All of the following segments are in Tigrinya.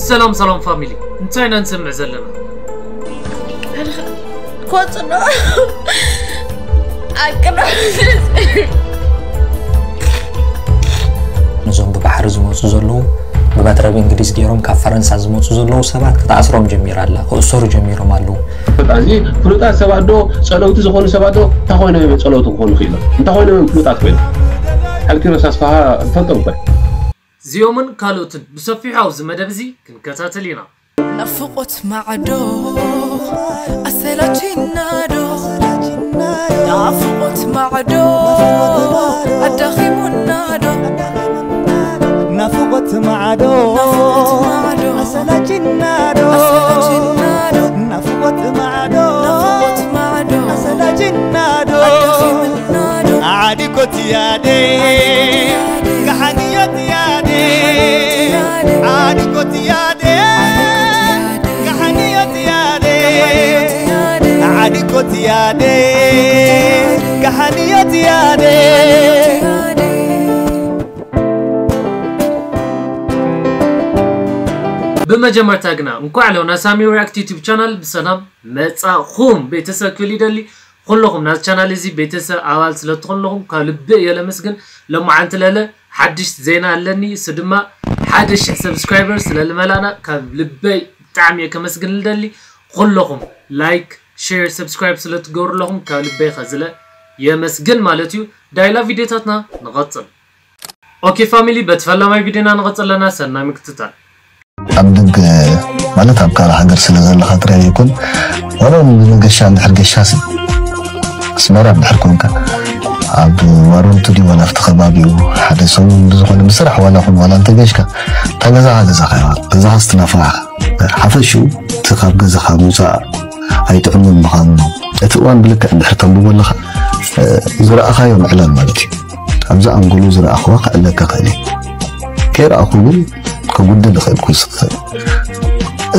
ሰላም ሰላም ፋሚሊ፣ እንታይ ኢና ንሰምዕ ዘለና? ኮጽኖ ኣቅኖ ነዞም ብባሕሪ ዝመፁ ዘለዉ ብመትረብ እንግሊዝ ገይሮም ካብ ፈረንሳ ዝመፁ ዘለዉ ሰባት ክትኣስሮም ጀሚራ ኣላ። ክእሰሩ ጀሚሮም ኣለዉ። እዚ ፍሉጣት ሰባት ዶ ጸለውቲ ዝኾኑ ሰባት ዶ እንታይ ኮይኖም እዮም ጸለውቲ ክኾኑ ክኢሎም? እንታይ ኮይኖም እዮም ፍሉጣት ኮይኖም? ሓቂ ረሳስፋሃ ትፈልጦም እኮ እዮም። እዚኦምን ካልኦትን ብሰፊሑ ኣብዚ መደብ እዚ ክንከታተል ኢና። ናፍቆት ማዕዶ ኣሰላችናዶ ናፍቆት ማዕዶ ኣዳኺሙናዶ ናፍቆት ማዕዶ ኣሰላችናዶ ናፍቆት ማዕዶ ኣሰላችናዶ ኣዲኮት ያዴ ጋሓንዮት ያዴ ኣዲኮት ያዴ ጋሓንዮት ያዴ ኣዲኮት ያዴ ጋሓንዮት ያዴ ብመጀመርታ ግና እንኳዕ ሎና ሳሚ ሪያክት ዩቲዩብ ቻናል ብሰላም መጻኹም። ቤተሰብ ክብል ይደሊ። ኩለኹም ናዚ ቻናል እዚ ቤተሰብ ኣባል ስለ ትኾንለኹም ካብ ልቢ እየ ለመስግን። ለማዓንቲ ለለ ሓድሽ ዜና ኣለኒ፣ እሱ ድማ ሓደ ሽሕ ሰብስክራይበር ስለ ልመላእና ካብ ልበይ ብጣዕሚ እየ ከመስግን ልደሊ። ኩለኹም ላይክ፣ ሼር፣ ሰብስክራይብ ስለ ትገብሩ ኣለኹም ካብ ልበይ ከዝለ የመስግን ማለት እዩ። ዳይላ ቪድዮታትና ንቐጽል። ኦኬ ፋሚሊ፣ በቲ ፈላማይ ቪድዮና ንቐጽል ኣለና። ሰናይ ምክትታል። ኣብ ደገ ማለት ኣብ ካልእ ሃገር ስለ ዘለኻ ጥራይ ዘይኮን፣ ዋላ እውን ንገሻ እንድሕር ገሻሲ ኣስመራ እንድሕር ኮንካ ኣብ ዋረንቱ ድዩ ዋላ ኣብቲ ከባቢኡ ሓደ ሰሙን ብዝኾነ ብስራሕ ዋላ ኹን ዋላ እንተገሽካ እታ ገዛኻ ገዛኻ እያ። ገዛኻ ስትናፍቓ ሓፈሽኡ እቲ ካብ ገዛኻ ምውፃእ ኣይጥዕምን ምዃኑ እቲ እዋን ብልክዕ እንድሕር ተንብቦ ኣለኻ ዝረኣኻዮ ምዕላል ማለት እዩ። ኣብዛ ኣንጎሎ ዝረኣኽዋ ክዕለካ ክእል እዩ። ከይረኣኹ ግን ክጉድል ይኽእል ኩሉ ዝኽእል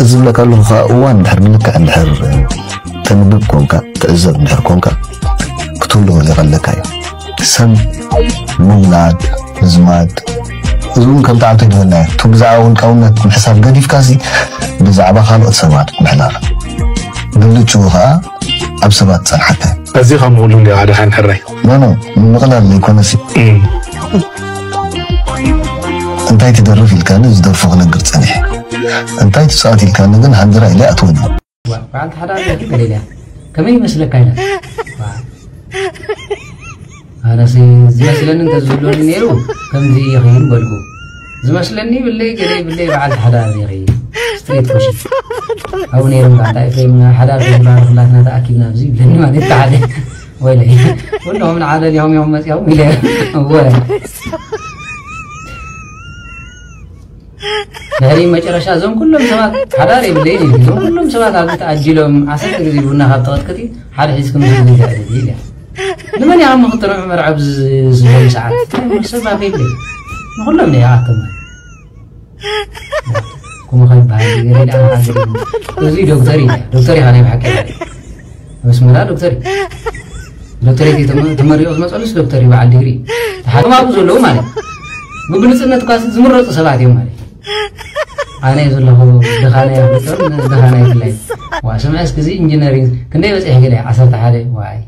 እዚ ዝብለካ ኣለኹ ከዓ እዋን እንድሕር ብልክዕ እንድሕር ተንብብ ኮንካ ትዕዘብ እንድሕር ኮንካ ክትህሉ ክእል ይቐለካ እዩ። ሰብ ምውላድ ምዝማድ እዚ እውን ከም ተዓልቶ ይበልና እዩ። እቱ ብዛዕባ ውልቃውነት ምሕሳብ ገዲፍካ ሲ ብዛዕባ ካልኦት ሰባት ምሕላፍ ብልጭኡ ከዓ ኣብ ሰባት ጸንሓካ እዩ። እዚ ካብ ምቕሉ እንዲ ሓደ ሓን ሕራይ ኖኖ ምቕላል ዘይኮነሲ እንታይ ትደርፍ ኢልካኒ ዝደርፎ ክነግር ጸኒሐ እንታይ ትጻወት ኢልካኒ ግን ሃንደራ ኢለ ኣትወኒ። በዓልቲ ሓዳር ገሌልያ ከመይ ይመስለካ ኢላ ኣነሲ ዝመስለኒ እንተዝብሎኒ ነይሩ ከምዚ ይኽይን በልኩ ዝመስለኒ ብለይ ገለ ብለይ በዓልቲ ሓዳር ይኽይን ስትሬት ኮሽን ኣብኡ ነይሩ እምባ እንታይ ፍሬም ሓዳር ዘይባል ኩላትና ተኣኪብና ኣብዚ ይብለኒ ማለት ተሓደ ወይለ ኩሎም ንዓደ ሊሆም እዮም መፅኦም ኢለ እወ ድሕሪ መጨረሻ እዞም ኩሎም ሰባት ሓዳር የብለይን ኢሉ እዞም ኩሎም ሰባት ኣብዚ ተኣጅሎም ዓሰርተ ግዜ ቡና ካብ ተቐጥቅቲ ሓደ ሒዝኩም ዝብል ተዕልል ኢለ ንመን ኢኻ ምኽትርዑ መርዓ ኣብዚ ዝበሉ ሰዓት ሰብ ኣፈ ይብለ ንኩሎም ነ ይኣቶም ኩምኸ ይበሃል ገሊላ እዚ ዶክተር ኢለ ዶክተር ኢኻ ናይ ብሓቂ ኣብ ኣስመራ ዶክተር እዩ። ዶክተሬት እዩ ተመ- ተመሪቑ ዝመፀሉስ ዶክተር እዩ በዓል ዲግሪ እዩ። ተሓ- ከምኡ ኣብኡ ዘለዉ ማለት እዩ። ብግልፅነት እኳ ዝምረፁ ሰባት እዮም ማለት እዩ። ኣነ እየ ዘለኹ ድኻናይ ኣብ ገጠር ድኻናይ ብላይ ዋ ስምዐ እስኪ እዚ ኢንጂነሪንግ ክንደይ በፂሐ ገለ ዓሰርተ ሓደ ዋይ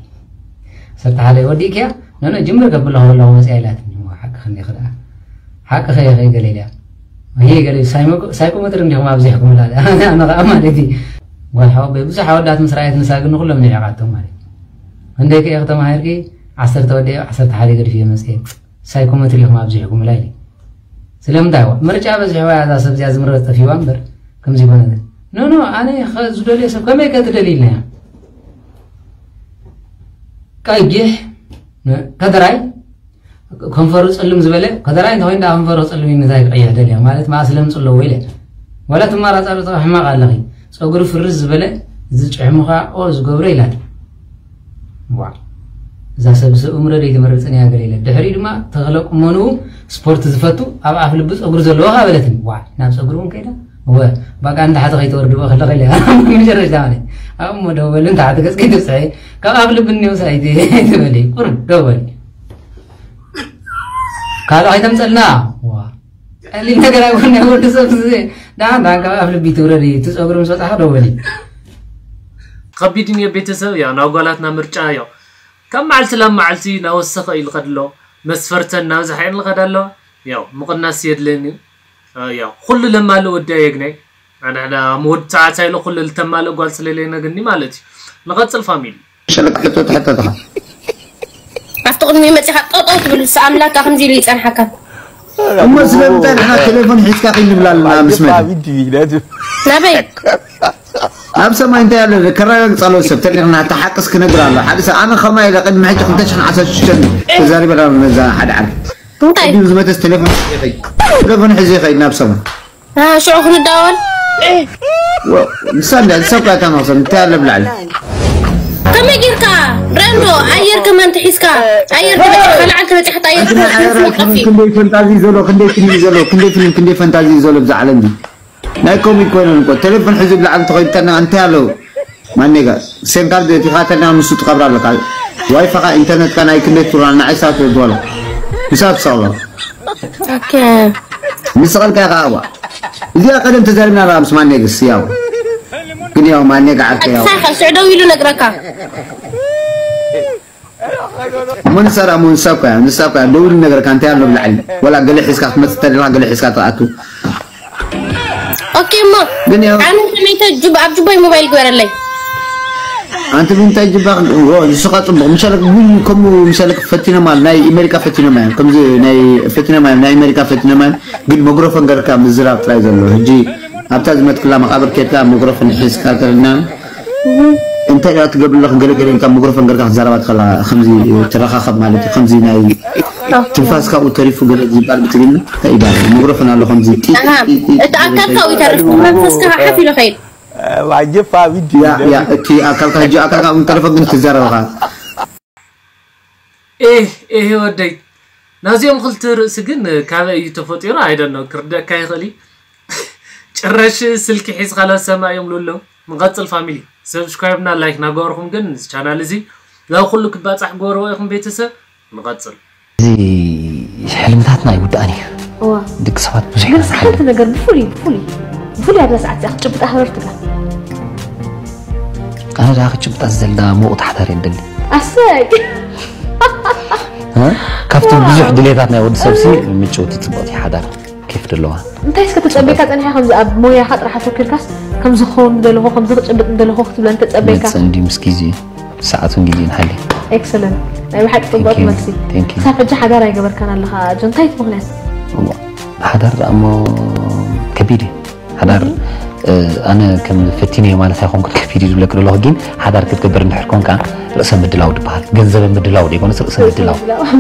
ዓሰርተ ሓደ ወዲእክያ ኖኖ ጅምር ከብለኹ ከለኹ መፅያ ኢላትኒ እሞ ሓቅኺ እንዲኺ ደኣ ሓቅኺ ኢኺ ገለ ኢለያ ይሄ ገለ ሳይመ- ሳይኮመትሪ እንዲኹም ኣብዚሕኩም እላ ኣነ ኣነ ኸዓ ማለት እዩ ጓል ሓወቦይ ብዙሕ ኣወዳት ምስ ረኣየት ንሳ ግን ንኹሎም ንዒቓቶም ማለት እዩ ክንደይ ከ ኢኺ ተማሂርኪ ዓሰርተ ወዲአ ዓሰርተ ሓደ ገዲፈ እየ መፅየ ሳይኮመትሪ ኢኹም ኣብዚሕኩም እላ ኢለ ስለምንታይ ዋ ምርጫ በዚሕዋ እያ እዛ ሰብ እዚኣ ዝምረፅ ጠፊዋ እምበር ከምዚ ይኮነ ኖኖ ኣነ ዝደልዮ ሰብ ከመይ ከ ትደልይልና እያ ቀይሕ ከደራይ ከንፈሩ ፀልም ዝበለ ከደራይ እንተኮይኑ ደኣ ከንፈሩ ክፀልም እዩ እንታይ ክቀይሕ ደልያ ማለት መኣስ ለምፅ ኣለዎ ኢለ ዋላ ትማራፃ ሕማቅ ኣለኺ ፀጉሪ ፍርስ ዝበለ ዝጭሕሙኻ ኦ ዝገብሮ ኢላት ዋ እዛ ሰብ ሰብ እምረ ደይ ትመርፅን እያ ገለ ኢለ ድሕሪ ድማ ተክለ ቁመንኡ ስፖርት ዝፈቱ ኣብ ኣፍ ልቢ ፀጉሪ ዘለዎ ካበለትኒ ዋ ናብ ፀጉሪ እውን ከይዳ እወ ባቃ ንታሕቲ ከይትወርድዎ ከለኺ ኢለ መጨረሽታ ማለት ኣብ እሞ ደው በሉ ንታሕቲ ገፅ ከይትብፅሐ ካብ ኣፍ ልቢ እኒው ሳይቲ ትበሊ ቁርብ ደው በሊ ካልእ ከይተምፀልና ዋ ቀሊል ነገር ኣይኮነ ናይ ወዲ ሰብ ዳንካ ኣብ ልቢ ትውረድ እዩ። እቲ ጸጉሪ ምስ በጻሓ ደው በሊ። ከቢድን እየ ቤተሰብ ያው ናብ ጓላትና ምርጫ ያው ካብ መዓልቲ ናብ መዓልቲ ናወሰኸ እዩ ዝኸድሎ። መስፈርተን ናብዝሓ እየን ዝኸዳ ኣለዋ። ያው ምቕናስ የድልየኒ እዩ። ያው ኩሉ ለማልእ ወዲ ኣየግናይ ኣንሕና ምወዲ ተዓሳይሎ ኩሉ ልተማልእ ጓል ስለለየነግኒ ማለት እዩ። ንቐጽል ፋሚሊ። ሸለቅ ሕቶ ትሕተትኻ ኣብቲ ቅድሚ መፂኻ ጠጠው ትብል ንስ ኣምላካ ከምዚ ኢሉ ይፀንሓካ። እሞ ስለምንታይ ንሕና ቴሌፎን ሒዝካ ኪድ ንብላ ኣለና ምስ መን ናበይ ኣብ ሰማይ እንታይ ኣሎ ከረጋግፅ ኣለዎ ሰብ ተሪኽና እቲ ሓቅስ ክነግር ኣሎ ሓደ ሰብ ኣነ ከማይ ኢለ ቅድሚ ሕጂ ክልተ ሽሕን ዓሰርተ ሽዱሽተን ተዛሪበና ነዛ ሓደ ዓርቢ እንታይ ቅድሚ ዝመተስ ቴሌፎን ሒዘ ይኸይድ ቴሌፎን ሒዘ ይኸይድ ናብ ሰማይ ሽዑ ክንዳወል ንሳ እንዳ ንሳ እኳ እታ መቕሰን እንታይ ኣሎ ብላዕሊ ከመይ ጌርካ ረንዶ ኣየር ከማን ተሒዝካ ኣየር ተበፂሕካ ላዓል ተበፂሕካ ኣየር ተበፂሕካ ክንደይ ፈንታዚ ዘሎ ክንደይ ፊልም ዘሎ ክንደይ ፊልም ክንደይ ፈንታዚ ዘሎ ብዛ ዓለም ናይ ኮሚክ ኮይነን እኮ ቴሌፎን ሕዚ ብላዕሊ ተኸይድተና እንታይ ኣለዉ ማኔጋ ሴም ካርድ የቲኻተና ንሱ ትቐብራ ኣለካ ዋይፋኻ ኢንተርኔትካ ናይ ክንደይ ትብራ ንዓይ ሰዓት ወድዋሎ ምሳብ ሰቕሎ ኦኬ ምስ ቐልካ ኢኻ ኣዋ እዚኣ ቀደም ተዛሪብና ራ ምስ ማኔግስ ያው ግን ያው ማኔጋ ዓርከ ያው ኣጥፋኻ ሽዕ ደው ኢሉ ነግረካ እሞ ንሳ ደኣ እሞ ንሳ እኮ እያ ንሳ እኮ እያ ደው ኢሉ ነገርካ እንታይ ኣሎ ብላዕሊ ወላ ገለ ሒዝካ ክትመፅእ ተደልካ ገለ ሒዝካ ትኣቱ ኦኬ እሞ ግን ያው ኣነ ከመይተ ጁብ ኣብ ጁባይ ሞባይል ግበረለይ ኣንቲ ብምንታይ ጅባ ንስኻ ፅቡቕ ምሻለ ግን ከምኡ ምሻለ ፈቲኖም ኣለ ናይ ኣሜሪካ ፈቲኖም እዮም ከምዚ ናይ ፈቲኖም እዮም ናይ ኣሜሪካ ፈቲኖም እዮም ግን መግሮፎን ገርካ ምዝራብ ጥራይ ዘሎ ሕጂ ኣብታ ዝመትክላ መቃብር ኬድካ መግሮፎን ሒዝካ ተልና እንታይ ዳ ትገብር ኣለኹ ገለ ገለ ኢልካ መግሮፎን ገርካ ክትዛረባ ትኸላ ከምዚ ትረኻኸብ ማለት እዩ ከምዚ ናይ ትንፋስ ካብኡ ተሪፉ ገለ ዝበሃል ብትግርኛ እንታይ ይበሃል መግሮፎን ኣሎ ከምዚ ጢ- ጢ- ጢ- እቲ ኣካልካ ይተርፍ መንፈስካ ሓፍ ኢሉ ኸይድ ዋጀፋ ቢዲ ያ ያ እቲ ኣካልካ ሕጂ ኣካልካ እውን ተረፈ ግን ትዛረብኻ ኤህ ኤህ ወደይ ናዚኦም ክልተ ርእሲ ግን ካበይ እዩ ተፈጢሩ ኣይደኖ ክርደእካ ይኽእል እዩ ጭራሽ ስልኪ ሒዝካ ላሰማ እዮም ልብሎ ንቐጽል ፋሚሊ ሰብስክራይብ ና ላይክ ናገበርኩም ግን እዚ ቻናል እዚ ናብ ኩሉ ክባጻሕ ግበርዎ ኢኹም ቤተሰብ ንቐጽል እዚ ሕልምታትና ኣይውዳእን እዩ እዋ ደቂ ሰባት ብዙሕ ግን ኢና ሓንቲ ንሓልም ነገር ብፍሉይ ብፍሉይ ብፍሉይ ኣብዛ ሰዓት እዚኣ ክትጭብጣ ሃረር ትብላ ኣነ ደኣ ክጭብጣ ዝደሊ ደኣ ምቑ ታሕታር እየ ዝደሊ ኣሰይ እ? ካብቶም ብዙሕ ድሌታት ናይ ወዲ ሰብሲ ምጭውቲ ፅብቕቲ ሓዳር ኬፍ ደለዋ እንታይ እስከ ተፀበይካ ፀኒሓ ከምዚ ኣብ ሞያኻ ጥራሕ ኣተኪርካስ ከምዚ ክኸውን ደለኹ ከምዚ ክጭብጥ ደለኹ ክትብለ እንተፀበይካ መፅእ እንዲ ምስ ግዜ ሰዓቱን ግዜን ሓሊ ኤክሰለንት ናይ ብሓቂ ፅቡቅ Thank you. መልሲ Thank you. ክሳብ ሕጂ ሓዳር ኣይገበርካን ኣለኻ ጆ እንታይ እቲ ምክንያት እዋ፣ ሓዳር ደኣ እሞ ከቢድ እዩ ሓዳር እ፣ ኣነ ከም ፈቲነዮ ማለት ኣይኮንኩን ከቢድ እዩ ዝብለክ ዘለኹ ግን ሓዳር ክትገብር እንድሕር ኮንካ ርእሰ ምድላው ዝበሃል ገንዘብ ምድላው ዘይኮነስ ርእሰ ምድላው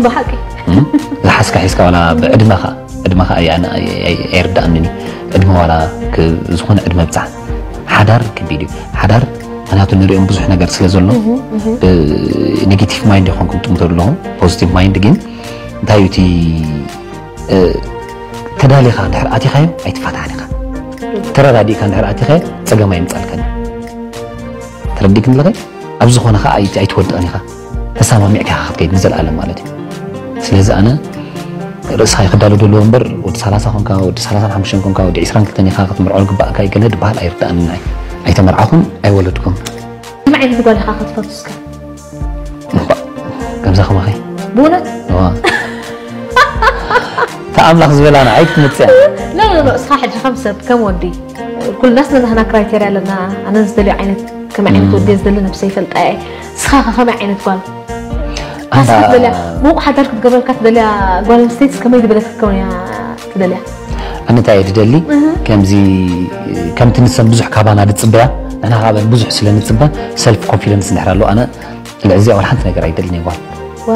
ብሓቂ እም? ዝሓዝካ ሒዝካ ዋላ ብዕድመኻ ዕድመኻ ኣይ- ኣነ ኣይ- ኣይ- ኣይርዳእንን እዩ ዕድመ ዋላ ክ- ዝኾነ ዕድመ ብፃሕ ሓዳር ከቢድ እዩ ሓዳር ምክንያቱ ንሪኦም ብዙሕ ነገር ስለ ዘሎ ኔጌቲቭ ማይንድ ይኾንኩም ጥምቶ ኣለኹም ፖዚቲቭ ማይንድ ግን እንታይ እዩ እቲ እ፣ ተዳሊኻ እንድሕር ኣቲኻዮ ኣይትፋታሕን ኢኻ ተረዳዲእካ እንድሕር ኣቲኻዮ ፀገም ኣይምፃልካን እዩ ተረዲእክ ኣለኸ ኣብ ዝኾነ ከዓ ኣይ- ኣይትወድቕን ኢኻ ተሰማሚዕካ ኢኻ ክትከይድ ንዘለኣለም ማለት እዩ ስለዚ ኣነ ርእስኻ ይክዳሉ ደለዎ እምበር ወዲ ሰላሳ ኮንካ ወዲ ሰላሳን ሓሙሽተን ኮንካ ወዲ ዒስራን ክልተን ኢኻ ክትምርዖ ዝግባእካ እዩ ገለ ድበሃል ኣይርዳእን ንዓይ ኣይተመርዓኹን ኣይወለድኩን ከመይ ዓይነት ጓል ኢኻ ክትፈቱ እስከ እምባእ ከምዛ ከማኸይ ብእውነት እዋ ተኣምላኽ ዝበላና ኣይክትመፅያ ኖ ኖ ኖ እስኻ ሕጂ ከም ሰብ ከም ወዲ ኩልና ስለ ናህና ክራይቴርያ ኣለና ኣነ ዝደልዮ ዓይነት ከመይ ዓይነት ወዲ እየ ዝደሊ ነብሰይ ይፈልጣ እየ እስኻ ከ ከመይ ዓይነት ጓል ኣንታ ንስኻ ትደልያ ምውቕ ሓዳር ክትገብረልካ ትደልያ ጓል ኣንስተይትስ ከመይ ዝበለት ክትከውን እያ ትደልያ ኣነ እንታይ እየ ዝደሊ ከምዚ ከምቲ ንሰን ብዙሕ ካባና ዝፅበያ ንሕና ካበን ብዙሕ ስለ ንፅበ ሰልፍ ኮንፊደንስ እንድሕር ኣለዎ ኣነ ልዕዚኣ ዋላ ሓንቲ ነገር ኣይደልን እየ ጓል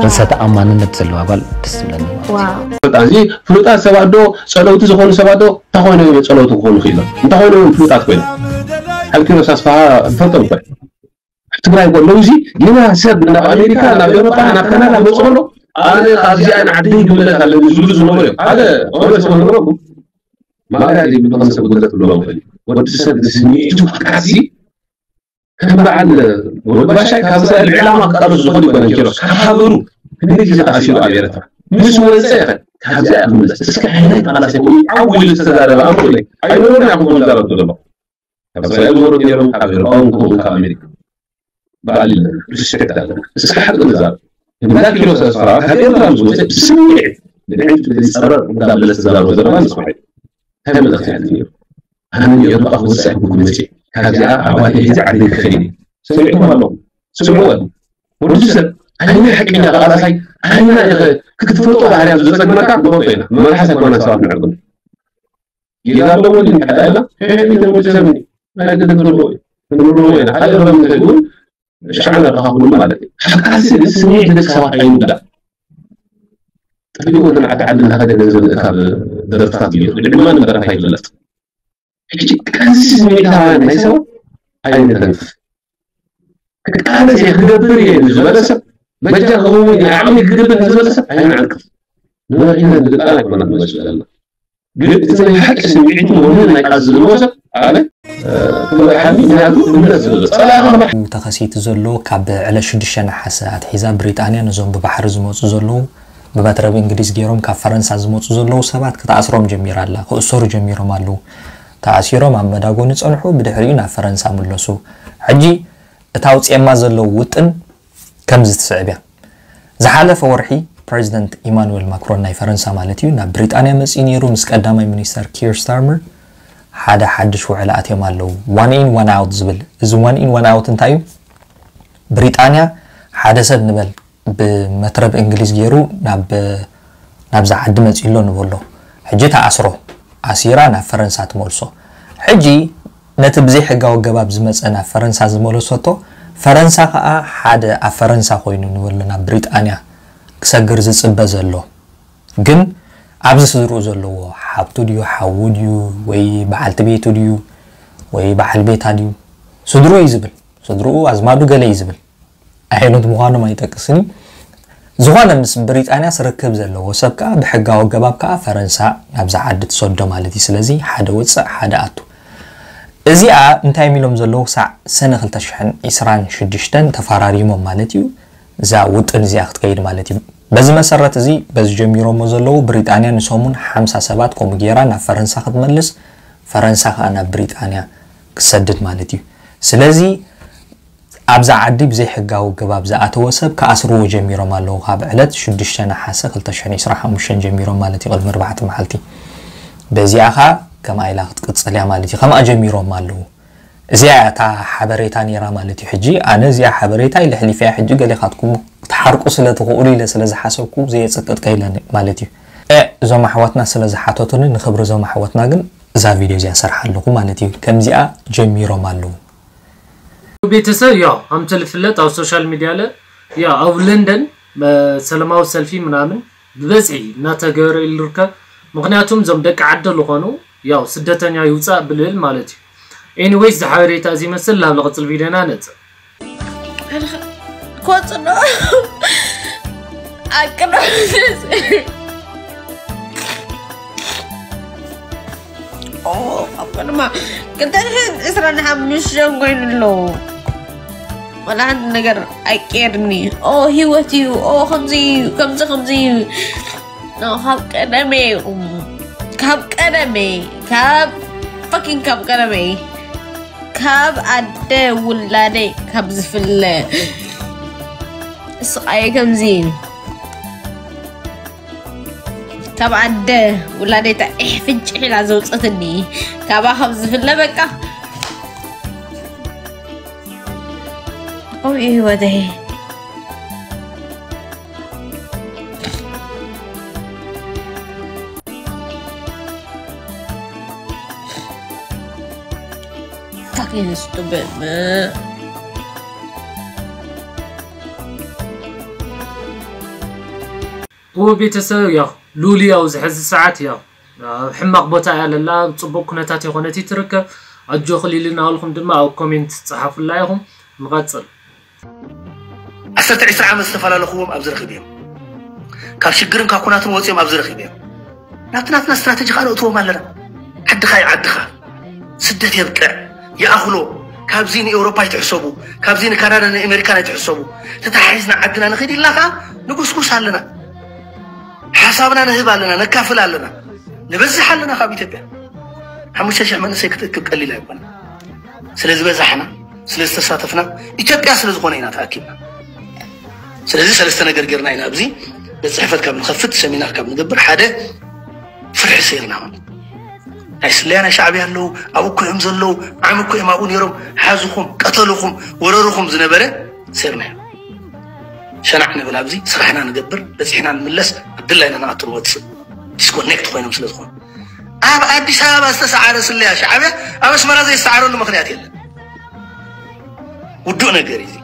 ርእሰ ተኣማንነት ዘለዋ ጓል ደስ ትብለኒ ማለት እዩ። ዋው እዚ ፍሉጣት ሰባት ዶ ጸለውቲ ዝኾኑ ሰባት ዶ እንታይ ኮይኖም እዮም ጸለውቲ ክኾኑ ክኢሎም እንታይ ኮይኖም እዮም ፍሉጣት ኮይኖም ሓልኪኖስ ኣስፋሃ ዝፈልጦም እኮ ትግራይ ከለዉ እዚ ሌላ ሰብ ናብ ኣሜሪካ ናብ ኤውሮጳ ናብ ካናዳ መፅ ከሎ ኣነ ካብዚኣ ንዓደይ ክምለስ ኣለኒ ዝብሉ ዝነበሩ እዮም ሓደ እውነት ዝነበረኩም ማእዳ ዘይብልኹም ሰብ ጉድለት ክብሎም ይኽእል እዩ ወዲ ሰብ ስሚዒቱ ክቃሲ ከም በዓል ወዲ ባሻይ ካብ እስራኤል ዕላማ ክጠርዝ ዝኽእል ይኮነ ኪሮስ ካብ ሃገሩ ክንደይ ግዜ ተኣሲሩ ኣብ ኤርትራ ምስ ወፀ ይኸ ካብዚኣ እያ ክምለስ። እስከ ሓይላይ ተቓላሳይ ኮይኑ ዓው ኢሉ ዝተዛረበ ኣምጡለይ። ኣይነበሩን እዮም ከምኡ ዝዛረቡ ዘለዉ። ካብ እስራኤል ዝወረዱ ነይሮም፣ ካብ ኤውሮጳ እውን ከምኡ፣ ካብ ኣሜሪካ። በዓል ሪስፔክት ኣለና። እስከ ሓቂ ንዛረብ። እንዳ ኪሎ ሰስፋ ካብ ኤርትራ ምስ መጸ ብስምዒት ንዕንቱ ዘይጸረር እንዳበለ ዝተዛረቦ ዘረባ ንስማዕ። እንታይ መልእኽቲ እዩ ነይሩ? ኣነ ንኤውሮጳ ክወጽእ ኣይኮንኩን መጺእ። ካብዚኣ ኣባቴ ሒዘ ዓደይ ክኸይድ እየ። ሰሚዕኩም ኣለኹም። ስምዕዎ። ወዲ ሰብ፣ ኣየናይ ሓቀኛ ተቓላሳይ፣ ኣየናይ ኢኸ ክትፈልጦ ባህርያቱ ዘጸግመካ ንፈልጦ ኢና። መራሕስ ኣይኮናን ሰባት ንዕርግም። ጌጋ ኣለዎ ድዩ? እንታይ ኢላ? ሕሕሕሕ፣ ወዲ ሰብ እንዲ። ናይ ገደብ ዘለዎ እዩ። ክንብሎ ኢና። ካልእ ረብ እንተድኡ፣ ሻዕና ረኻኽሉ ማለት እዩ። ሓቃሲ ስምዒት ደቂ ሰባት ኣይንጉዳእ። ጠፊኡ ወደ ዓዲ ዓዲ እናኸደ ገንዘብ ምእካብ ደረፍታት እዩ። ብዕድማ ንደረፍ ኣይፍለጥ። ሕጂ ቃልሲ ስምዒታውያን ናይ ሰባት ኣይነተንፍ። ክቃለስ እየ ክገብር እየ ንዝበለ ሰብ፣ በጃ ክኸውን እየ ዓቕሚ ክገብር ንዝበለ ሰብ ኣይንዓንቅፍ። ንበሪና ንግጣን ኣይኮናን ንመጽእ ዘለና። ግን እቲ ናይ ሓቂ ስምዒቱ መምህር ናይ ቃልሲ ዘለዎ ሰብ ኣነ፣ እ፣ ክመርሓኒ፣ ምክንያቱ እምነት ዘለዎ ጸላኢ ክመርሓኒ። ተኸሲቱ ዘሎ ካብ ዕለት ሽዱሽተ ነሓሰ ኣትሒዛ ብሪጣንያ ነዞም ብባሕሪ ዝመጹ ዘለዉ ብመትረብ እንግሊዝ ገይሮም ካብ ፈረንሳ ዝመጹ ዘለዉ ሰባት ክትኣስሮም ጀሚራ ኣላ። ክእሰሩ ጀሚሮም ኣለዉ። ተኣሲሮም ኣብ መዳጎኒ ጸንሑ፣ ብድሕሪኡ ናብ ፈረንሳ ምለሱ። ሕጂ እታ ኣውጺኦማ ዘለዉ ውጥን ከምዚ ትስዕብ እያ። ዝሓለፈ ወርሒ ፕረዚደንት ኢማኑኤል ማክሮን ናይ ፈረንሳ ማለት እዩ ናብ ብሪጣንያ መጺኡ ነይሩ። ምስ ቀዳማይ ሚኒስተር ኪር ስታርመር ሓደ ሓድሽ ውዕል ኣትዮም ኣለዉ። ዋን ኢን ዋን ኣውት ዝብል። እዚ ዋን ኢን ዋን ኣውት እንታይ እዩ? ብሪጣንያ ሓደ ሰብ ንበል ብመትረብ እንግሊዝ ገይሩ ናብ፣ ናብዛ ዓዲ መጺኡ ኣሎ ንበሎ። ሕጂ ተኣስሮ፣ ኣሲራ ናብ ፈረንሳ ትመልሶ። ሕጂ ነቲ ብዘይሕጋዊ ኣገባብ ዝመጸ ናብ ፈረንሳ ዝመለሰቶ፣ ፈረንሳ ከኣ ሓደ ኣብ ፈረንሳ ኮይኑ ንበሎ ናብ ብሪጣንያ ክሰግር ዝጽበ ዘሎ። ግን ኣብዚ ስድርኡ ዘለዎ ሓብቱ ድዩ፣ ሓዉ ድዩ፣ ወይ በዓልቲ ቤቱ ድዩ፣ ወይ በዓል ቤታ ድዩ? ስድርኡ እዩ ዝብል። ስድርኡ፣ ኣዝማዱ ገለ እዩ ዝብል። ኣየኖት ምዃኖም ኣይጠቅስን እዩ። ዝኾነ ምስ ብሪጣንያ ስርክብ ዘለዎ ሰብ ከኣ ብሕጋዊ ኣገባብ ከኣ ፈረንሳ ናብዛ ዓዲ ትሰዶ ማለት እዩ። ስለዚ ሓደ ውጽእ፣ ሓደ ኣቱ። እዚኣ እንታይ እዮም ኢሎም ዘለዉ? ክሳዕ ሰነ ክልተ ሽሕን ዕስራን ሽዱሽተን ተፈራሪሞም ማለት እዩ። እዛ ውጥን እዚኣ ክትከይድ ማለት እዩ። በዚ መሰረት እዚ፣ በዚ ጀሚሮሞ ዘለዉ ብሪጣንያ ንሰሙን ሓምሳ ሰባት ከምኡ ገይራ ናብ ፈረንሳ ክትመልስ፣ ፈረንሳ ከኣ ናብ ብሪጣንያ ክትሰድድ ማለት እዩ። ስለዚ ኣብዛ ዓዲ ብዘይሕጋዊ ኣገባብ ዝኣተወ ሰብ ክኣስርዎ ጀሚሮም ኣለዉ። ካብ ዕለት ሽዱሽተ ነሓሰ ክልተ ሽሕን ዕስራን ሓሙሽተን ጀሚሮም ማለት እዩ፣ ቅድሚ ኣርባዕተ መዓልቲ። በዚኣ ኸኣ ከምኣ ኢላ ክትቅጽል እያ ማለት እዩ። ከምኣ ጀሚሮም ኣለዉ። እዚኣ እያ እታ ሓበሬታ ነይራ ማለት እዩ። ሕጂ ኣነ እዚኣ ሓበሬታ ኢለ ኣሕሊፈያ፣ ሕጂ ገሌኻትኩም ክትሓርቁ ስለ ትኽእሉ ኢለ ስለ ዝሓሰብኩ ዘየጸቅጥ ከይለ ማለት እዩ። እ፣ እዞም ኣሕዋትና ስለ ዝሓተቱኒ ንኽብሪ እዞም ኣሕዋትና ግን እዛ ቪድዮ እዚኣ ሰርሓ ኣለኹ ማለት እዩ። ከምዚኣ ጀሚሮም ኣለዉ። ቤተሰብ፣ ያው ከምቲ ዝፍለጥ ኣብ ሶሻል ሚድያ ለ፣ ያው ኣብ ለንደን፣ እ፣ ሰላማዊ ሰልፊ ምናምን ብበዝሒ እናተገበረ ይርከብ። ምኽንያቱም እዞም ደቂ ዓዲ ዝኾኑ ያው ስደተኛ ይውፃእ ብልብል ማለት እዩ። ኤኒዌይስ፣ ዝሓበሬታ እዚ ይመስል። ናብ ዝቕፅል ቪድዮና ነፅእ። ኮፅኖ ኣቅኖ ኣብ ቅድማ ክልተ ሽሕን ዕስራን ሓሙሽተን ኮይኑ ኣለዉ። ዋላ ሓንቲ ነገር ኣይቀየርኒ። ኦ፣ ህይወት እዩ። ኦ፣ ከምዚ እዩ፣ ከምዚ፣ ከምዚ እዩ። ኖ፣ ካብ ቀደመ እዩ። ካብ ቀደመ፣ ካብ፣ ፋኪን ካብ ቀደመ፣ ካብ ኣደ ውላደይ ካብ ዝፍለ ስቃየ ከምዚ እዩ። ካብ ኣደ ውላደይ እታ ዒሕ ፍንጭሕ ኢላ ዘውፀትኒ፣ ካብኣ ካብ ዝፍለ በቃ። ኦይ ህይወተይ። Fucking stupid, man. እዎ ቤተሰብ፣ ያው ሉሊ ኣብዚ ሕዚ ሰዓት ያው ኣብ ሕማቕ ቦታ እያ ለላ፣ ኣብ ጽቡቕ ኩነታት የኾነት ትርከብ። ኣጆኺ ሊሊ እናበልኩም ድማ ኣብ ኮሜንት ጸሓፉላ ኢኹም። ንቐጽል። ዓሰርተ ዕስራ ዓመት ዝተፈላለኹዎም ኣብዚ ረኺበዮም። ካብ ሽግርን ካብ ኩናትን ወፂኦም ኣብዚ ረኺበዮም። ናብቲ ናትና ስትራተጂ ከዓ ነእትዎም ኣለና። ዓድኻ እዩ ዓድኻ። ስደት የብቅዕ። ይኣኽሎ። ካብዚ ንኤውሮፓ ኣይትሕሰቡ። ካብዚ ንካናዳ ንኣሜሪካን ኣይትሕሰቡ። ተተሓሒዝና ዓድና ንኸይድ ኢልና ከዓ ንጉስጉስ ኣለና። ሓሳብና ንህብ ኣለና፣ ነካፍል ኣለና፣ ንበዝሕ ኣለና። ካብ ኢትዮጵያ ሓሙሽተ ሽሕ መንእሰይ ክትእክብ ቀሊል ኣይኮነ። ስለ ዝበዛሕና፣ ስለ ዝተሳተፍና፣ ኢትዮጵያ ስለ ዝኾነ ኢና ተኣኪብና። ስለዚ ሰለስተ ነገር ጌርና ኢና ኣብዚ ቤት ጽሕፈት ካብ ንኸፍት፣ ሰሚናር ካብ ንገብር፣ ሓደ ፍርሒ ሰይርና ማለት ናይ ስለያ ናይ ሻዕብያ ኣለዉ፣ ኣብኡ እኮ እዮም ዘለዉ፣ ዓሚ እኮ እዮም ኣብኡ ነይሮም፣ ሓዝኹም፣ ቀተልኹም፣ ወረርኹም ዝነበረ ሰይርና ኢና። ሸናዕ ንብል ኣብዚ ስራሕና ንገብር፣ በጺሕና ንምለስ፣ ኣብ ድላይና ንኣቱ ንወጽእ። ዲስኮኔክት ኮይኖም ስለ ዝኾኑ። ኣብ ኣዲስ ኣበባ ዝተሰዓረ ስለያ ሻዕብያ ኣብ ኣስመራ ዘይሰዓረሉ ምኽንያት የለን። ውዱእ ነገር እዩ እዚ።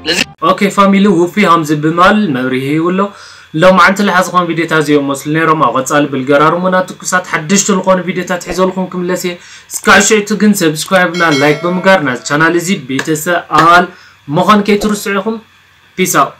ስለዚ ኦኬ ፋሚሊ ውፊ ሃምዚ ብማል መብርሂ ይውሎ። ሎም ዓንቲ ለሓ ዝኾኑ ቪዲዮታት እዚኦም መስሉ ነይሮም። ኣብ ቀጻሊ ብልገራርሙና ትኩሳት ሓደሽቲ ዝኾኑ ቪዲዮታት ሒዘልኩም ክምለስ እየ። እስካብ ሽዕቱ ግን ሰብስክራይብ ና ላይክ ብምጋር ናዚ ቻናል እዚ ቤተሰብ ኣባል ምዃን ከይትርስዑ ኢኹም። ፒስ ኣውት።